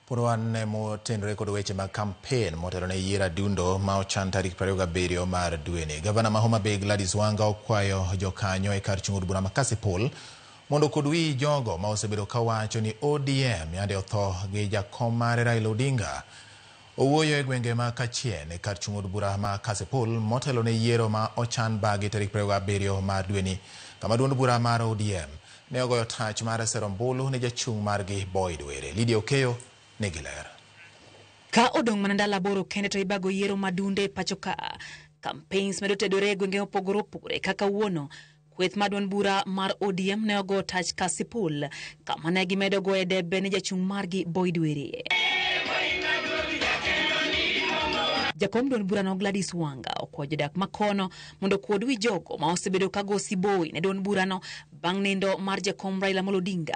Pod wan motenore kod weche mag kampen motelo ne yiero adundo ma ochan tarik 27 mar dweni. Gavana ma Homa Bay Gladys Wanga okwayo jokanyo e kar chung' od bura ma Kasipul mondo okod wi jogo ma osebedo kawacho ni ODM yande otho gi jakom mare Raila Odinga. Owuoyo e gwenge ma Kachien e kar chung' od bura ma Kasipul motelo ne yiero ma ochan bagi tarik 27 mar dweni kama duond bura mar ODM ne ogoyo tach mar sero ombulu ne jachung' margi Boyd Were. Lydia Okeyo nigi ler. Ka odong' mana ndalo 8 kende to ibago yiero madunde e pacho ka. Campaigns medo tedore e gwenge mopogore opogore kaka wuono. Kweth mar duond bura mar ODM ne ogo tach Kasipul kama ne gimedo goye debe ne jachung' margi Boyd Were. Jakom duond burano Gladys Wanga okwayo jodak makono mondo okuod wi jogo ma osebedo ka go siboi ne duond burano bang' nindo mar jakom Raila Amolo Odinga,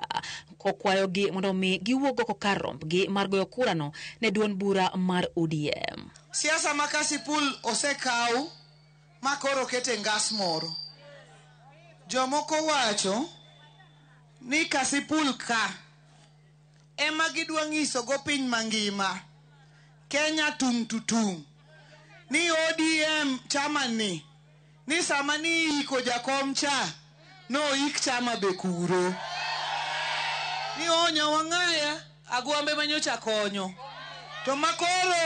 kokwayogi mondo mi giwuog oko kar rombgi mar goyo kurano ne duond bura mar ODM. Siasa ma Kasipul osekaw ma koro kete ngas moro. Jomoko wacho ni Kasipul ka ema gidwa nyiso go piny mangima Kenya tung' to tung' ni ODM chama ni sama ni iko jakom cha no ik chama be kuro ni onya wang'aya Agwambe manyocha konyo to makoro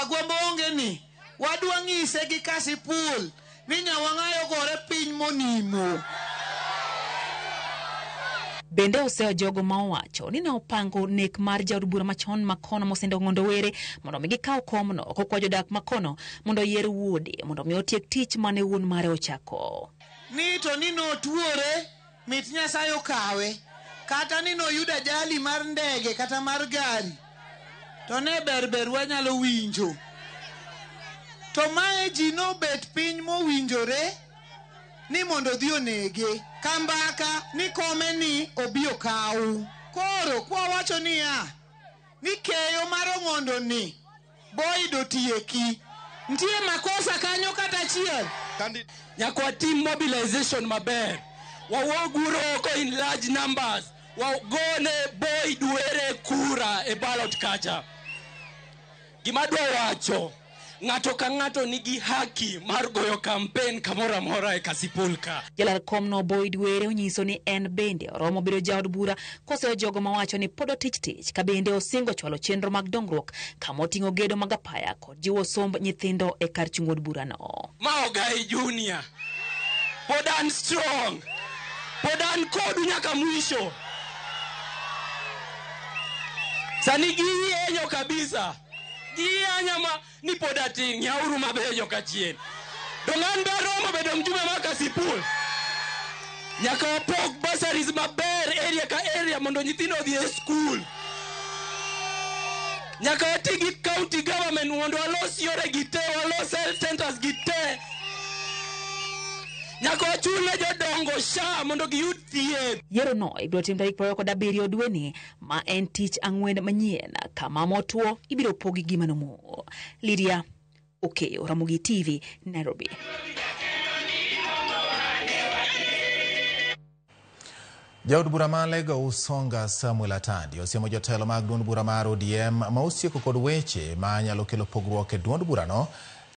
Agwambe onge ni wadwa ng'ise gi Kasipul ni Nyawang'aya ogore piny monimo. Bende oseyo jogo ma owacho ni ne opango nek mar jaod bura machon makono Mosendo Ong'ondo Were mondo mi gikaw komno, kokwa jodak makono mondo oyier wuode mondo mi otiek tich mane wuon mare ochako. Ni to ni notuore mit Nyasaye okawe, kata ni noyudo ajali mar ndege kata mar gari, to ne ber ber wanyalo winjo. To mae ji nobet piny mowinjore ni mondo odhi onege. Kambaka ni kome ni obi okaw. Koro kwa wacho niya ni keyo mar Ong'ondo ni Boyd otieki. Nitie makosa kanyo kata achiel. Nyaka watim mobilization maber. Wawuog uru oko in large numbers. Wagone Boyd Were kura e ballot kacha. Gima adwa wacho, ng'ato ka ng'ato nigi haki mar goyo campaign kamoro amora e Kasipul ka. Jalar komno Boyd Were onyiso ni en bende oromo bedo jaod bura koseyo jogo mawacho ni pod otich tich, ka bende osingo chwalo chenro mag dongruok kama oting'o gedo mag apaya kod jiwo somb nyithindo e kar chung' od burano. Ma Ogai Junior, pod an strong, pod an kodu nyaka mwisho. Sani giyenyo kabisa, giyanya ma ni pod atin, ng'auru maber joka chien. Dong' an be aromo bedo mjumbe mar Kasipul. Nyaka wapog bursaries maber area ka area mondo nyithindo odhi e skul. Nyaka wati gi county government mondo walos yore gi te, walos health centers gi te. Nyaka wachul ne jodongo SHA mondo giyud thieth. Yiero no ibiro tim tarik 27 dweni ma en tich ang'wen manyien, kama motwo ibiro pogi gima nomo. Lydia Okeyo, Ramogi TV, Nairobi. Jaod bura ma Alego Usonga Samuel Atandi osiemo jotelo mag duond bura mar ODM ma osieko kod weche ma nyalo kelo pogruok e duond burano